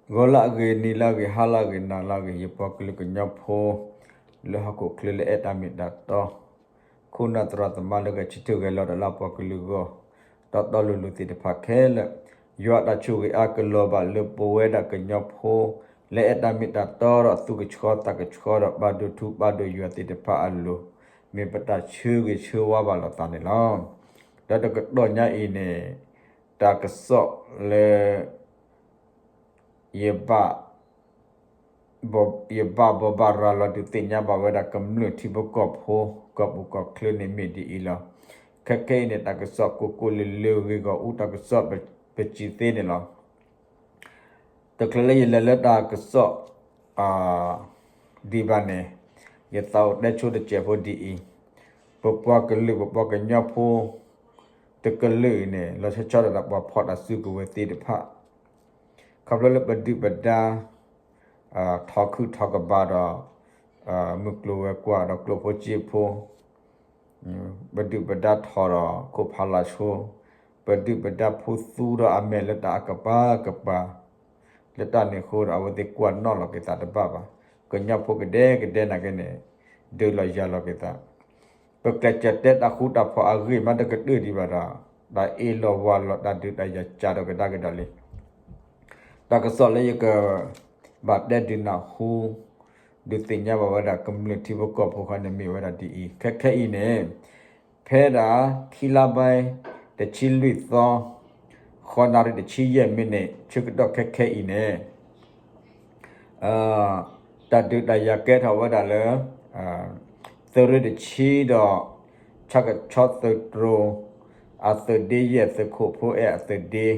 ဂီၤလၢအဂ့ၤ, နံၤလၢအဂ့ၤ, ဟါလၢအဂ့ၤ, နၤလၢအဂ့ၤ, ယပှၤကလုာ်ကညီဖိ လၢဟီၣ်ခိၣ်ချၢလၢအဲၣ်တၢ်မ့ၢ်တၢ်တီ, ခိၣ်နၢ်သရၣ်သမါလၢဂဲၤဆၢထၢၣ်ဂဲၤလီၤတၢ်လၢအပှၤကလုာ်အဂီၢ်, တီတီလိၤလိၤသ့ၣ်တဖၣ်ခဲလၢာ်, ယွၤအတၢ်ဆိၣ်ဂ့ၤအါကလီၤဘၣ်လၢပဝဲဒၣ်ကညီဖိ လၢအဲၣ်တၢ်မ့ၢ်တၢ်တီဒီးသူၣ်ကဆှီသးကဆှီဒီး ဘၣ်ဒိထူဘၣ်ဒိယွၤသ့ၣ်တဖၣ်အလိၤ, မ့ၢ်ပတၢ်ဆၢဂ့ၤဆၢဝါဘၣ်လိာ်သးန့ၣ်လီၤ. ဒီးတကတီၢ်ညါအံၤန့ၣ် တၢ်ကစီၣ်လၢ ယဘၣ်ဘိးဘၣ်ရၤလီၤဒုးသ့ၣ်ညါဘၣ်ဝဲဒၣ်ကမျၢၢ်ထံဖိကီၢ်ဖိ ကီၢ်ပူၤကီၢ်ချၢန့ၣ်မ့ၢ်ဒ်အံၤလီၤ. ခဲခဲအံၤန့ၣ် တၢ်ကစီၣ်ကိၢ်ကိၢ်လၢၤလၢၤဂ့ၤဂီၢ်အူတၢ်ကစီၣ်ပစံးသ့န့ၣ်လီၤ. တချုးလၢယလဲၤလၢတၢ်ကစီၣ် ဒံးဘၣ်န့ၣ်, ယသးအိၣ်တဲဆိတစဲးဖိဒ်အံၤ, ပပှၤကလုာ်ပပှၤကညီဖိ တကလုာ်အံၤန့ၣ် လီၤဆီဆီဒၣ်တၢ်ပှၤဖီၣ်တၢ်စုကဝဲၤသ့ၣ်တဖၣ် ခီဖျိလၢပဒုၣ်ပဒါ ထီခုၣ်ထီကဘါဒီး မုၢ်ကျိၤဝဲၤကွာ်ဒီးကျိၣ်ဖိစ့ဖိ, ပဒုၣ်ပဒါထီၣ်ဒီးခိၣ်ဖးလၢ်ဆိ, ပဒုၣ်ပဒါဖိသူဒီးအမဲာ်လၢတၢ်အကပၤကပၤ, လၢတၢ်န့ၣ်အဃိဒီး အဝဲသ့ၣ်ကွၢ်နီၣ်လီၤက့ၤသးတဘၣ်ဘၣ်. ကညီဖိကဒဲကဒဲနာ်က့န့ၣ် ဒုးလီၤယၤလီၤက့ၤသး ပကျဲးစၢးတဲတၢ်ဃူတၢ်ဖိးအဂ့ၢ်မးတကတၢၢ်ဒံးဘၣ်ဒီး တၢ်အ့ၣ်လိာ်ဝါလိာ်တၢ်ဒုးတၢ်ယၤကၢ်ဒီးကဒါက့ၤဒီးလံ. တၢ်ကစီၣ်လၢယကဘၣ်တဲဒုးနၢ်ဟူ ဒုးသ့ၣ်ညါဘၣ်ဝဲဒၣ်ကမျၢၢ်ထံဖိကီၢ်ဖိခီန့ၣ်မ့ၢ်ဝဲဒၣ်ဒ်အံၤ, ခဲခဲအံၤန့ၣ် ဖဲဒၣ်ခံလါဘဲ တဆံလွံၢ်သီ ဃိးနၣ်ရံၣ်တဆံယဲၢ်မံးနံး ဆၢကတီၢ်ခဲခဲအံၤန့ၣ် တၢ်ဒုးတၢ်ယၤကဲထီၣ်ဝဲဒၣ်လၢ သုးရ့ၣ်တဆံဒီး ဆၣ်ကဆီသုးတြိၤ အသုးဒ့ယဲၢ် သုးခိၣ်ဖိအဲၣ်အသုးဒ့,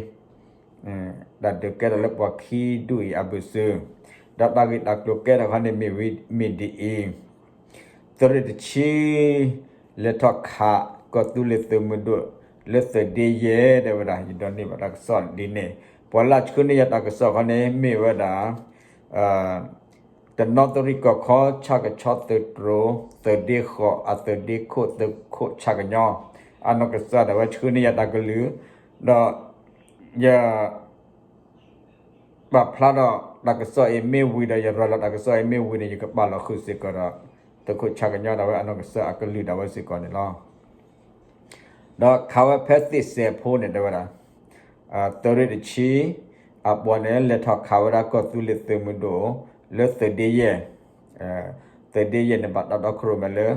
တၢ်ဒုးကဲထီၣ်လၢပှၤခံဒူၣ်အံၤအဘၢၣ်စၢၤ, ဒီးတၢ်ဂ့ၢ်တၢ်ကျိၤကဲထီၣ်ခီန့ၣ်မ့ၢ်ဝဲမ့ၢ်ဒ်အံၤ, သုးရ့ၣ်တဆံ လဲၤထီၣ်ခး ကီၢ်သူလ့ၤသုးမုၢ်ဒိၣ် လၢသုးဒ့ယဲၢ် တဲဝဲဒၣ် ယဒိးန့ၢ်ဘၣ်တၢ်ကစီၣ်ဒ်န့ၣ်, ပှၤလၢအဆှၢန့ၢ်ယၤတၢ်ကစီၣ်ခီန့ၣ် မ့ၢ်ဝဲဒၣ် တနီသရံၣ်ကီၢ်ခီ ဆၣ်ကဆီသုးတြိၤ သုးဒ့ဃိး အသုးဒ့ခိၣ် သုးခိၣ်ဆၣ်ကညီ အနီၢ်ကစၢ်ဒၣ်ဝဲဆှၢန့ၢ်ယၤတၢ်ကလုၢ်, ဒီးယ ပာ်ဖျါဒီးတၢ်ကစီၣ်အံၤမ့ၢ်ဝံၤဒီး ယရၤလီၤတၢ်ကစီၣ်အံၤမ့ၢ်ဝံၤန့ၣ် ယကပာ်လီၤဃုာ်စ့ၢ်ကီးဒီး သုးခိၣ်ဆၣ်ကညီဒၣ်ဝဲအနီၢ်ကစၢ်အကလုၢ်ဒၣ်ဝဲစ့ၢ်ကီးန့ၣ်လီၤ. ဒီးခးဝဲဖဲသ့ၣ်စဲးဖိန့ၣ်တဲဝဲဒၣ် သုးရ့ၣ်တဆံ အပှၤန့ၣ် လဲၤထီၣ်ခးဝဲဒၣ်ကီၢ်သူလ့ၤသုးမုၢ်ဒိၣ် လၢသုးဒ့ယဲၢ်, သုးဒ့ယဲၢ်န့ၣ် ဘၣ်တၢ်တီခိၣ်ရိၣ်မဲလၢ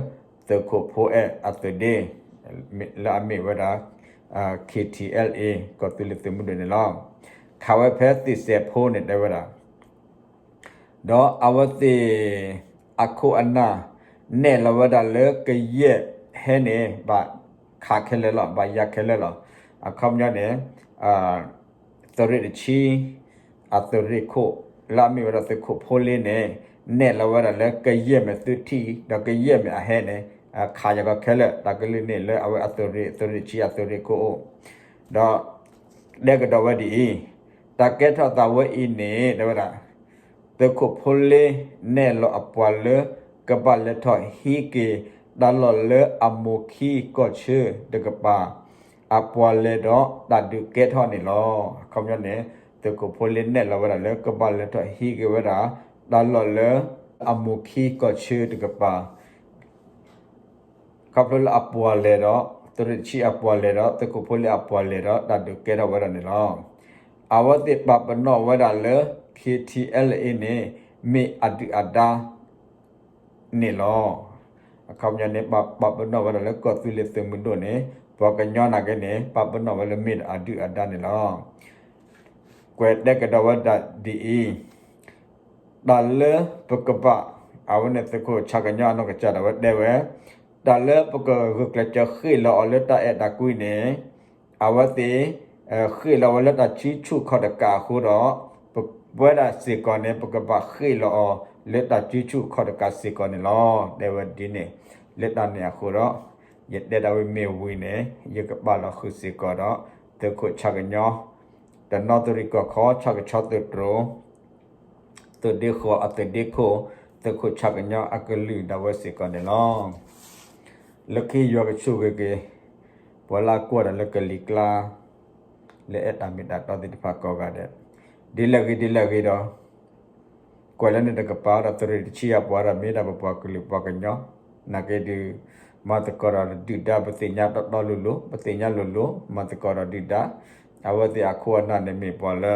သုးခိၣ်ဖိအဲၣ်အသုးဒ့ လၢအမ့ၢ်ဝဲဒၣ် KTLA ကီၢ်သူလ့ၤသုးမုၢ်ဒိၣ်န့ၣ်လီၤ. ခးဝဲဖဲသ့ၣ်စဲးဖိန့ၣ်တဲဝဲဒၣ် ဒီးအဝဲသ့ၣ်အခိၣ်အနၢ် နဲၣ်လီၤဝဲဒၣ်လၢကယဲၢ်ဟဲန့ၣ် ဘၣ်ခးခဲလၢာ်လီၤ, ဘၣ်ယၤခဲလၢာ်လီၤ. အခီပညီန့ၣ် သုးရ့ၣ်တဆံ အသုးရ့ၣ်ခိၣ် လၢအမ့ၢ်ဝဲဒၣ်သုးခိၣ်ဖိလ့န့ၣ် နဲၣ်လီၤဝဲဒၣ်လၢကယဲၢ်မဲာ်သုထံၣ် ဒီးကယဲၢ်မဲာ်အဟဲန့ၣ် ခးယၤကီခဲလၢာ် တၢ်ကလုၢ်န့ၣ်လၢအဝဲအသုးရ့ၣ် သုးရ့ၣ်တဆံအသုးရ့ၣ်ခိၣ်အိၣ် ဒီး တဲကဒီးဝဲဒ်အံၤ, တၢ်ကဲထီၣ်သးဝဲအံၤန့ၣ် တဲဝဲဒၣ် သုးခိၣ်ဖိလ့ နဲၣ်လီၤအပှၤလၢ ကဘၣ်လဲၤထီၣ်ဟံးက့ၤ တၢ်လီၢ်လၢအမိၢ်ခံကီၢ်ဆၢတကပၤ အပှၤလဲၤဒီးတၢ်ဒုးကဲထီၣ်န့ၣ်လီၤ. အခီပညီန့ၣ် သုးခိၣ်ဖိလ့နဲၣ်လီၤဝဲဒၣ်လၢကဘၣ်လဲၤထီၣ်ဟံးက့ၤဝဲဒၣ် တၢ်လီၢ်လၢ အမိၢ်ခံကီၢ်ဆၢတကပၤ ခီဖျိလၢအပှၤလဲၤဒီး သုးရ့ၣ်တဆံအပှၤလဲၤဒီး သုးခိၣ်ဖိလ့အပှၤလဲၤဒီး တၢ်ဒုးကဲထီၣ်ဝဲဒၣ်န့ၣ်လီၤ. အဝဲသ့ၣ်ပာ်ပနီၣ်ဝဲဒၣ်လၢ KTLA န့ၣ် မ့ၢ်အဒုၣ်အဒါ န့ၣ်လီၤ. အခီပညီန့ၣ် ပာ်ပနီၣ်ဝဲဒၣ်လၢကီၢ်သူလ့ၤသုးမုၢ်ဒိၣ်န့ၣ် ပှၤကညီနာ်က့န့ၣ် ပာ်ပနီၣ်ဝဲလၢမ့ၢ်အဒုၣ်အဒါန့ၣ်လီၤ. ကွဲးတဲကဒီးဝဲဒၣ်ဒ်အံၤ, တၢ်လၢပကဘၣ် အဝဲန့ၣ်သုးခိၣ်ဆၣ်ကညီအနီၢ်ကစၢ်ဒၣ်ဝဲတဲဝဲ, တၢ်လၢပကဂုာ်ကျဲးစၢးဃ့ၢ်လီၤအီၤလၢတၢ်အဲၣ်တၢ်ကွံန့ၣ် အဝဲသ့ၣ် ဃ့ၢ်လီၤဝဲလၢတၢ်စုဆူၣ်ခီၣ်တကးအဃိဒီး ပဝဲဒၣ်စ့ၢ်ကီးန့ၣ် ပကဘၣ်ဃ့ၢ်လီၤအီၤလၢတၢ်စုဆူၣ်ခီၣ်တကးစ့ၢ်ကီးန့ၣ်လီၤ. တဲဝဲဒ်န့ၣ် လၢတၢ်န့ၣ်အဃိဒီး ယတဲဒၣ်ဝဲမ့ၢ်ဝံၤန့ၣ် ယကပာ်လီၤဃုာ်စ့ၢ်ကီးဒီး သုးခိၣ်ဆၣ်ကညီ တနီသရံၣ်ကီၢ်ခီ ဆၣ်ကဆီသုးတြိၤ သုးဒ့ဃိးအသုးဒ့ခိၣ် သုးခိၣ်ဆၣ်ကညီအကလုၢ်ဒၣ်ဝဲစ့ၢ်ကီးန့ၣ်လီၤ. လၢခံယွၤကဆိၣ်ဂ့ၤက့ၤ ပှၤလၢအကွၢ်တၢ်လၢကလံၤကျါ လၢအဲၣ်တၢ်မ့ၢ်တၢ်တီသ့ၣ်တဖၣ်ကိးဂၤဒဲး, ဒ်လဲၣ်ဂ့ၤဒ်လဲၣ်ဂ့ၤဒီး ကွၢ်လၢန့ၣ်တကပၤဒီး သုးရ့ၣ်တဆံအပှၤဒီး မ့ၢ်ဒၣ်ပပှၤကလုာ်ပှၤကညီ နာ်က့ဒုး မၤသကိးဒီးဒုၣ်ဒါပသ့ၣ်ညါတီတီလိၤလိၤ ပသ့ၣ်ညါလိၤလိၤ မၤသကိးဒီးဒုၣ်ဒါ အဝဲသ့ၣ်အခိၣ်အနၢ်န့ၣ်မ့ၢ်ပှၤလၢ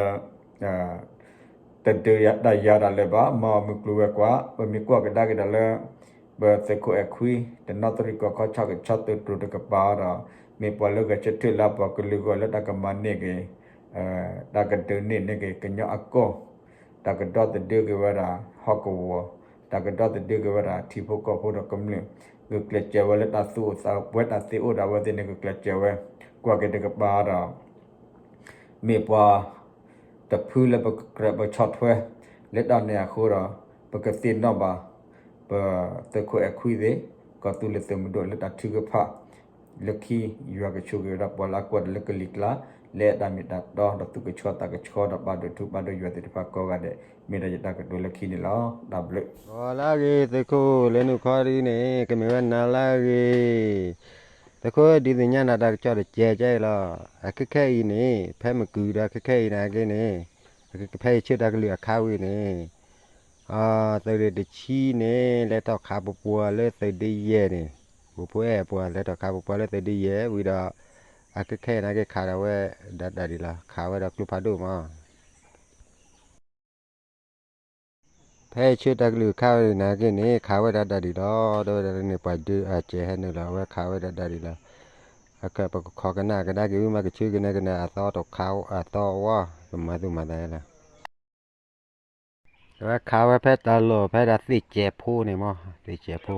တဒုးတၢ်ယၤတၢ်လၢၤဘၣ် မၤအီၤမုၢ်ကျိၤဝဲၤကွာ် ပမ့ၢ်ကွၢ်ကဒါက့ၤဒီးလၢ ပသုးခိၣ်အဲၣ်ခွံ တနီသရံၣ်ကီၢ်ခီ ဆၣ်ကဆီသုးတြိၤတကပၤဒီး မ့ၢ်ပှၤလၢဂဲၤဆၢထၢၣ်လၢအပှၤကလုာ်ဂီၢ်လၢတၢ်ကမၤန့ၢ်က့ၤ တၢ်ကဒုးန့ၢ်န့ၢ်က့ၤကညီအကီၢ် တၢ်ကဒီသဒၢက့ၤဝဲဒၣ်ဟီၣ်ကဝီၤ တၢ်ကဒီသဒၢက့ၤဝဲဒၣ်ထံဖိကီၢ်ဖိဒီးကမျၢၢ် ဂုာ်ကျဲးစၢးဝဲလၢတၢ်သူၣ်အိၣ်သးပှဲၤတၢ်သ့အိၣ်ဒီးအဝဲသ့ၣ်န့ၣ်ဂုာ်ကျဲးစၢးဝဲ ကွၢ်က့ၤတကပၤဒီး မ့ၢ်ပှၤ တဖုလၢပကကြၢးပဆီၣ်ထွဲ လၢတၢ်န့ၣ်အဃိဒီး ပကသ့ၣ်နီၣ်ဘၣ် ပသုးခိၣ်အဲၣ်ခွံသ့ၣ် ကီၢ်သူလ့ၤသုးမုၢ်ဒိၣ်လၢတၢ်ထုကဖၣ် လၢခံ ယွၤကဆိၣ်ဂ့ၤဝဲဒၣ်ပှၤလၢအကွၢ်တၢ်လၢကလံၤကျါ လၢတၢ်မ့ၢ်တၢ်တီဒီးသူၣ်ကဆှီသးကဆှီဒီးဘၣ်ဒိၣ်ထူဘၣ်ဒိၣ်ယွၤသ့ၣ်တဖၣ်ကိးဂၤဒဲး မ့ၢ်ဒၣ်ယတၢ်ကတိၤလၢခံန့ၣ်လီၤ. တၢ်ဘျုး ဂီၤလၢအဂ့ၤ သုးခိၣ်လၢနုာ်ခီဒ်န့ၣ် ကမ့ၢ်ဝဲနၤလၢအဂ့ၤ သုးခိၣ်ဒုးသ့ၣ်ညါနၤတၢ်ကစီၣ်တကဲကဲအံၤလီၤ. အခဲခဲအံၤန့ၣ် ဖဲမကုၤဒီးခဲခဲအံၤနာ်က့န့ၣ် ဖဲယဆၢတၢ်ကလုၢ်အခါဝံၤန့ၣ် သုးရ့ၣ်တဆံန့ၣ် လဲၤထီၣ်ခးပပှၤလၢသုးဒ့ယဲၢ်န့ၣ် ပဖိအဲၣ်ပှၤလဲၤထီၣ်ခးပပှၤလၢသုးဒ့ယဲၢ်ဝံၤဒီး အခဲခဲအံၤနာ်က့ခးဒီးဝဲဒၣ်ဒၣ်ဒံးလီၤ ခးဝဲဒီးကျိဖးဒိၣ်မး ဖဲဆၢတၢ်ကလုၢ်ခးဝဲဒၣ်နာ်က့န့ၣ် ခးဝဲဒၣ်ဒၣ်ဒံးလီၤ တဲဝဲဒၣ်လၢန့ၣ် ပှၤဒုးအစဲးဟဲနုာ်လီၤ အဝဲခးဝဲဒၣ်ဒၣ်ဒံးလီၤ ပကခိးကနၣ်ကဒါက့ၤဝံၤမး ကဆၢကနၣ်ကနၣ် အသီတခးအသီဝဲ ကမၤသူၣ်မၤသးလီၤ အဝဲခးဝဲဖဲတၢ်လီၢ်ဖဲဒၣ်သ့ၣ်စဲးဖိန့ၣ်မး သ့ၣ်စဲးဖိ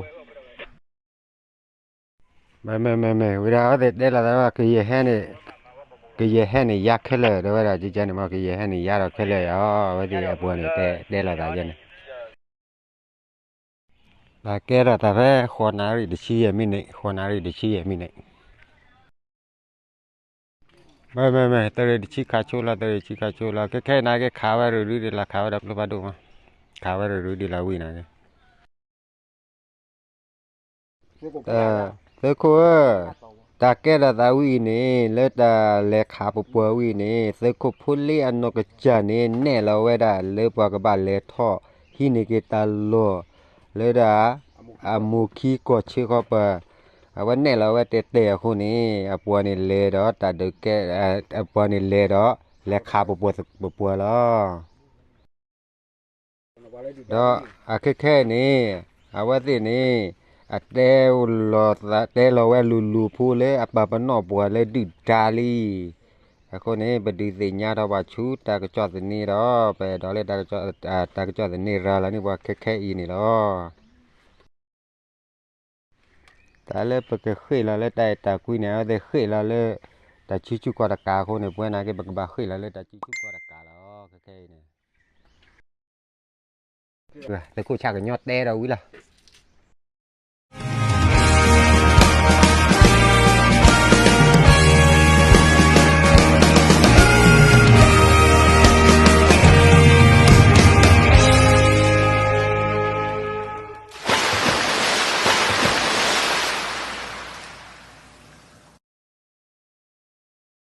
မ့မ့မ့မ့ ဝံၤဒီးအဝဲသ့ၣ်တဲလီၤသးဝဲ ကယဲၢ်ဟဲန့ၣ် ကယဲၢ်ဟဲန့ၣ်ယါခဲလၢာ် တဲဝဲဒၣ်ကကန့ၣ်မး ကယဲၢ်ဟဲန့ၣ်ယါဒီးခဲလၢာ်ယါ အဝဲသ့ၣ်အပှၤန့ၣ် တဲလီၤသးယဲန့ၣ် တၢ်ကဲထီၣ်သးဖဲ ဃိးနၣ်ရံၣ်တဆံယဲၢ်မံးနံး ဃိးနၣ်ရံၣ်တဆံယဲၢ်မံးနံး မ့မ့မ့ သုးရ့ၣ်တဆံခးဆိလီၤ သုးရ့ၣ်တဆံခးဆိလီၤ ခဲခဲအံၤနာ်က့ခးဝဲရူၤရူၤဒံးလီၤ ခးဝဲဒီးကျိဖးဒိၣ်မး ခးဝဲရူၤရူၤဒံးလီၤဝံၤနာ်က့ သုးခိၣ်ဧၢ, တၢ်ကဲထီၣ်သးဝံၤအံၤန့ၣ် လၢတၢ်လဲၤခးပပှၤဝံၤအံၤန့ၣ် သုးခိၣ်ဖိလ့အနီၢ်ကစၢ်န့ၣ် နဲၣ်လီၤဝဲဒၣ်လၢပှၤကဘၣ်လဲၤထီၣ်ဟံးန့ၢ်က့ၤတၢ်လီၢ် လၢဒၣ် အမိၢ်ခံကီၢ်ဆၢဃီပၢၤ အဝဲနဲၣ်လီၤဝဲတဲတဲအဃိန့ၣ် အပှၤန့ၣ်လဲၤဒီးတၢ်ဒုးကဲ အပှၤန့ၣ်လဲၤဒီး လဲၤခးပပှၤပပှၤလီၤ. ဒီးအခဲခဲအံၤန့ၣ် အဝဲသ့ၣ်န့ၣ် အတဲလီၤသး တဲလီၤဝဲလူၤလူၤဖိလၢအပာ်ပနီၣ်ပှၤလၢဒုၣ်ဒါလံ. အဃိန့ၣ် ပဒုးသ့ၣ်ညါထီၣ်ဘၣ်ဆူတၢ်ကစီၣ်သန့ဒီး ပအဲၣ်ဒိးလၢတၢ်ကစီၣ်သန့ရၤလီၤန့ၢ်ပှၤခဲခဲအံၤန့ၣ်လီၤ. တၢ်လၢပကဃ့ၢ်လီၤလၢတၢ်အဲၣ်တၢ်ကွံန့ၣ် အဝဲသ့ၣ်ဃ့ၢ်လီၤလၢ တၢ်ဆံဆူၣ်ကီၢ်တကးအဃိန့ၣ် ပဝဲနာ်က့ ပကဘၣ်ဃ့ၢ်လီၤလၢတၢ်ဆံဆူၣ်ကီၢ်တကးလီၤ ခဲခဲအံၤန့ၣ် သုးခိၣ်ဆၣ်ကညီတဲဒီးဝံၤလီၤ.